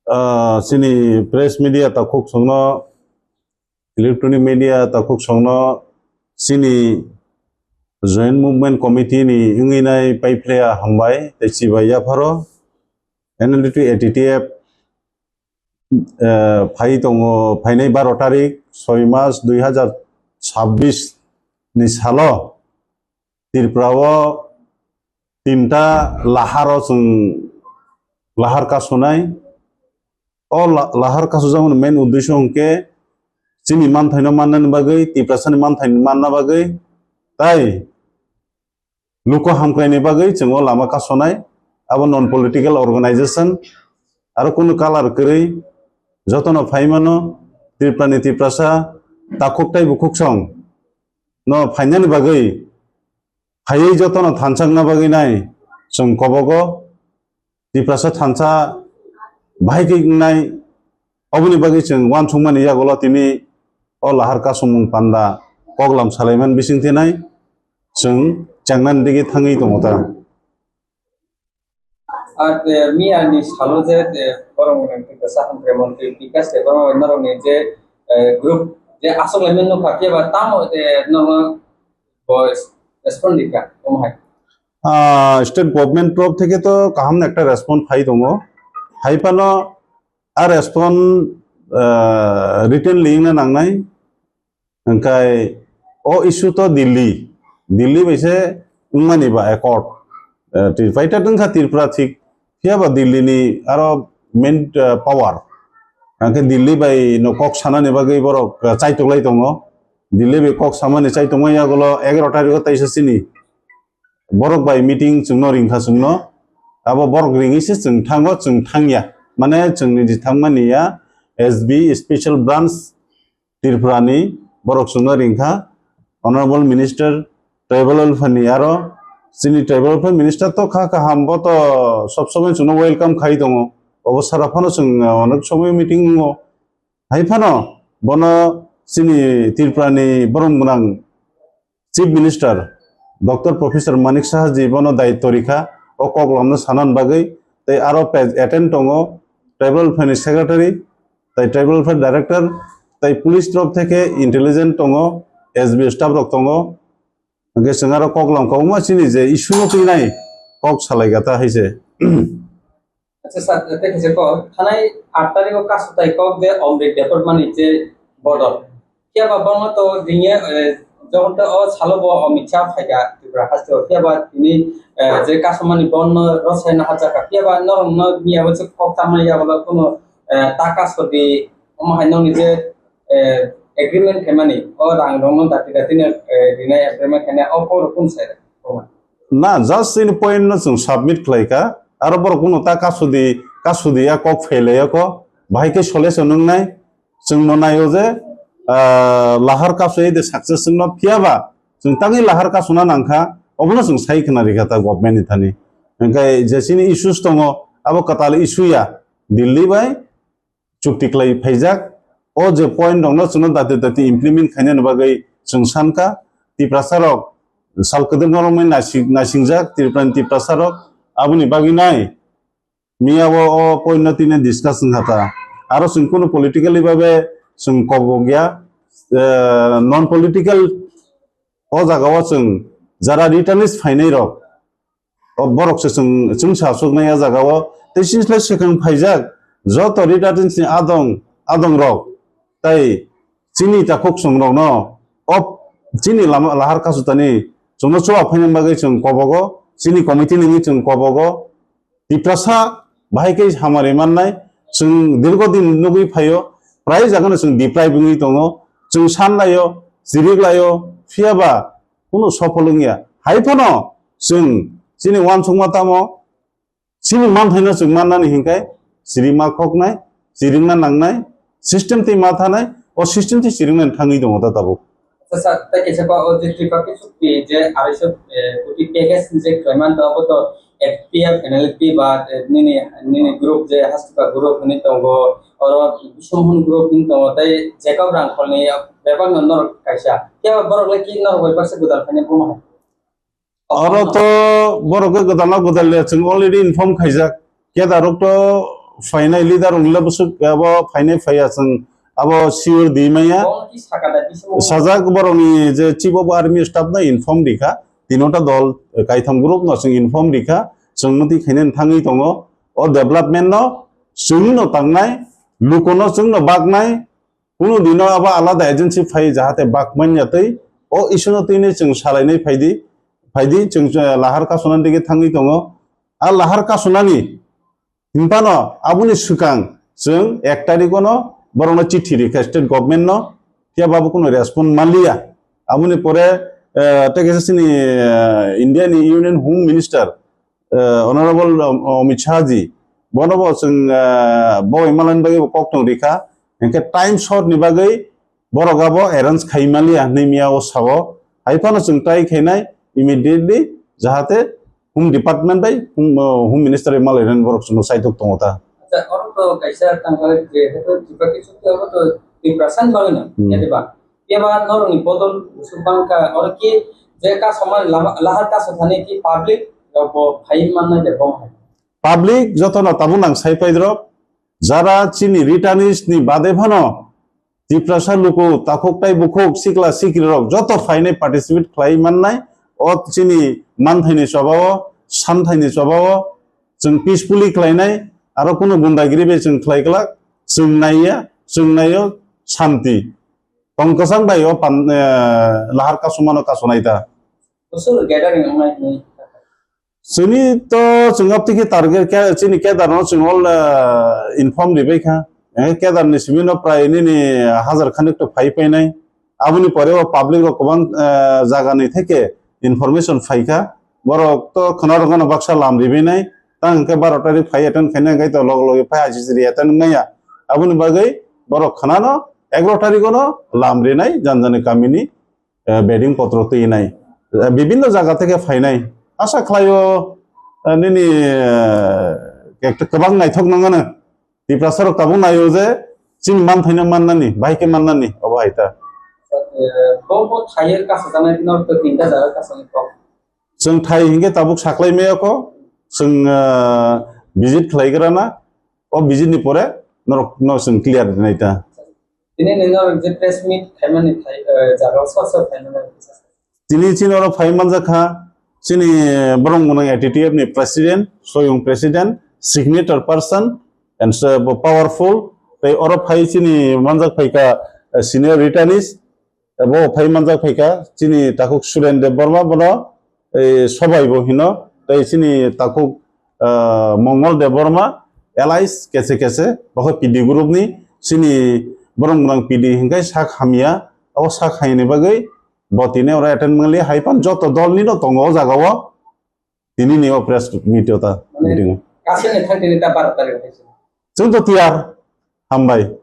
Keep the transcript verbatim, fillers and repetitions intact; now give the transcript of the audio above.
Ah, chini press media takhuk songno, electronic media takhuk songno chini Joint Movement Committee ni wngwi nai paiphlaiya hambai tei chibai yapharo N L D to A T T F, eh, phai tongo, phainai baro tarik soi mas dui hazar chabbish ni salo Tripura o tinta lahar o chwng lahar kasonai. O la-, lahar kasojakmani main uddesho hwnkhe chini manthaino mannani bagwi, Tiprasani manthaino manna bagwi, tai luku hamkraini bagwi chwng o lama kasonai. Abo non political organization, aro kunu kalar kwrwi jotono phaimano, Tripurani Tiprasa takhuk tei bukhuksong no phainani bagwi phaiwi jotono thansa wngna bagwi nai chwng kobogo. Tiprasa thansa bahai khe wngnai, oboni bagwi chwng uansukmani yagulo tini o lahar kasumung panda koklam salaimani bisingtwi nai chwng chengnani digi thangwi tongo ta. Ar, eh, miya ni salo je, eh, borok ni Tiprasa hamkrai montri Bikash Debbarma bai norok ni je, eh, group je aswk laimani nukha, phiya ba tamo, eh, norok bo respond rikha, omo hai. Ah, state government torop theke to kaham ekta respond phai tongo. Hai phano a respond, ah, written li wngna nangnai. Hwnkhe o issue to Delhi, Delhi bai se wngmani ba accord. Eh, Tri-, fighter wngkha Tripura thik, phiya ba Delhi ni aro main, eh, power. Hwnkhe Delhi bai no kok sanani bagwi borok, eh, chaitoklai tongo. Delhi bai kok samani chaitokma yagulo egaroh tarikh o taisa chini borok bai meeting chwngno ringkha chwngno. Abo borok ringwi se chwng thango, chwng thangya. Mane chwngni je thangmani ya S B Special Branch Tripura ni borok chwngno ringkha, Honorable Minister Tribal Welfare ni aro chini Tribal Welfare Minister to kha kaham, bo to sob somoi chwngno welcome khai tongo, obo sara phano chwng onek somoi meeting wngo. Hai phano bono chini Tripura ni borom gwnang Chief Minister Doctor Professor Manik Saha ji bono daityo rikha o koklam no sanan bagwi, tei aro pe-, attend tongo Tribal Welfare ni Secretary, tei Tribal Welfare Director, tei police torop theke intelligence tongo, S B staff rok tongo. Hwnkhe chwng aro koklam kwbangma chini je issue no twi nai kok salai gata hai se. Acha sir, tei kaisa kok, thanai aat tarikh o kasu tai kok je Omrit Debbarma ni je bodol. Phiya ba bono to ringya, eh, jokhon to o salo bo Amit Shah phaikha Tripura haste o. Phiya ba tini, eh, je kasumani bono rwchai no hajak kha. Phiya ba norok no miya bo se kok tangmani ya bola kuno, eh, ta kasudi omo hai nokni je, eh, agreement khaimani o rang rok no dati dati no, eh, rinai agreement khainai o kok rok kunu sai rw? Na, just ini point no chwng submit khlai kha. Aro borok kuno ta kasudi, kasudi ya kok phailai ya kho. Bahai khe solution wngnai. Chwng no naio je, ah, lahar kasui de success wngno phiya ba chwng tangwi lahar kasuna nang kha. Obono chwng sai khna rikha ta government ni thani. Hwnkhe je chini issues tongo, abo kwtal issue ya. Delhi bai chukti khlai phaijak. O je point rokno chwngno dati dati implement khainani bagwi chwng sankha, Tiprasa rok sal kwdwkma romwi naising-, naisingjak Tripura ni Tiprasa rok. Aboni bagwi nai miya o, o point no tini discuss wngkha ta. Aro chwng kunu politically babe chwng kobok ya, eh, non political o jaga o chwng jara returnees phainai rok, o borok se chwng, chwngsa achuknai a jaga o. Tei chini slai swkang phaijak joto returnees ni adong, adong rok tei chini takhuk chwng rokno o chini lama lahar kasutani chwngno chuba phaina bagwi chwng kobogo, chini committee ni wngwi chwng kobogo. Tiprasa bahai khe hamari mannai, chwng dirgo din nugwi phaio, prai jagano chwng deprive wngwi tongo, chwng sanlaio, chiriklaio, phiya ba kunu sofol wngya. Hai phano chwng chini uansukma tamo, chini manthaino chwng mannani hinkhai chirima khoknai, chiringna nangnai, system twi ma thanai, o system twi chiringnani thangwi tongo ta tabuk. Acha sir, tei kaisa kok o je Tripartite chukti je arai sho, eh, koti package ni je khlaiman to abo to F P F, N L F T ba, eh, nini, nini group je Hastipra group hinwi tongo, oro Biswamon group hinwi tongo, tei Jacob Rangkholni bebak no norok kaisa. Phiya ba borok le ki norok bai baksa gwdal khainai bomo hai? Oro to borok khe gwdalno gwdal le chwng already inform khaijak. Kedarok to Phainai leader wngla bwswk abo phainai phaiya chwng abo sure di maya. Sajak borokni je chief of army staff no inform rikha, tinota dol kaitham group no chwng inform rikha, chwng mwtwi khainani thangwi tongo. O development no chwngno tangnai, lukono chwngno baknai, kunu dino abo alada agency phai jahate bakmanya twi o issue no twinwi chwng salainai phaidi, phaidi chwng lahar kasuna digi thangwi tongo. A lahar kasunani hinphano aboni swkang chwng ek tarikh ono borokno chithi rikha state government no, phiya babu kunu respond manliya. Aboni pore, eh, tei kaisa chini, eh, India ni Union Home Minister, eh, Honorable Om-, Amit Shah ji, bono bo chwng, eh, bo imalani bagwi bo kok tong rikha, hinkhe time short ni bagwi borok abo arrange khai manliya hinwi miya o sao. Hai phano chwng try khainai immediately, jahate Home Department bai Home, uh, Home Minister bai malainani borok chwngno saitok tongo ta. Acha, oro to kaisa tangkha je hetu Tripura kisu to oro to Tiprasa ni bagwi no, Hmm. ya diba? Eba norokni bodol bwswk bangkha, oro ki je kasomani lama, lahar kaso thani ki public rok bo phai manna de bo hai. Public jotono tabuk nang sai paidrok, jara chini returnees ni bade phano Tiprasa luku takhuk tai bukhuk sikla sikri rok joto phainai participate khlai mannai o chini manthaini chobao, santhaini chobao chwng peacefully khlainai, aro kunu gundagiri bai chwng khlai glak, chwng naiya, chwng naio shanti. Tong kwchang bai o pan, eh, lahar kasumano kasonai ta. Bwswk gathering wngnai hinwi. Chini to chwng aptiki target ke, chini kedar no chwng all, eh, inform ribai kha. Eh, kedar ni simi no prai nini hajar khanik to phai painai. Aboni pore o public rok kwbang, eh, jaga ni theke information phai kha. Borok to khwna rok no baksa lam ribai nai. Tang hwnkhe baro tarik phai attend khaina hwnkhe to log logi phai I C C ri attend wngnai ya. Aboni bagwi borok khwna no egaro tarik no lam rinai janjani kamini, eh, bedding potro twinai, eh, bibinno jaga theke phainai. Asa khlaio, eh, nini, eh, ekta kwbang naithok nangano. Tiprasa rok tabuk naio je chini manthaino mannani, bahai khe mannani, obo hai ta. Eh, bo, bo thaio kasajaknai no to tinta jaga kasani kok. Chwng thai hinkhe tabuk saklai maya kho, chwng, eh, visit khlai grana, o visit ni pore norok no chwng clear rinai ta. Tini nini norok je press meet khaimani thai, eh, jaga o sor sor khaimani. Tini chini oro phai manjak kha, chini borok mwnang A T T F ni president, soyung president, signature person, and so bo powerful. Tei oro phai chini manjak phai kha, eh, senior returnees, bo phai manjak phai kha chini takhuk Suren Debbarma, bono, eh, sobai bo hino, tei chini takhuk, eh, Mongol Debbarma, allies kese kese, bo khe P D group ni, chini borok mwnang P D hinkhe sak hamya, abo sak hamyani bagwi bo tini oro attend mangli, hai phano joto dol ni no tongo o jaga o. Tini ni o press meet o ta, mane, meeting o. Kasini thang tini ta baro tarik hai se. Chwng to tiyar, hambai.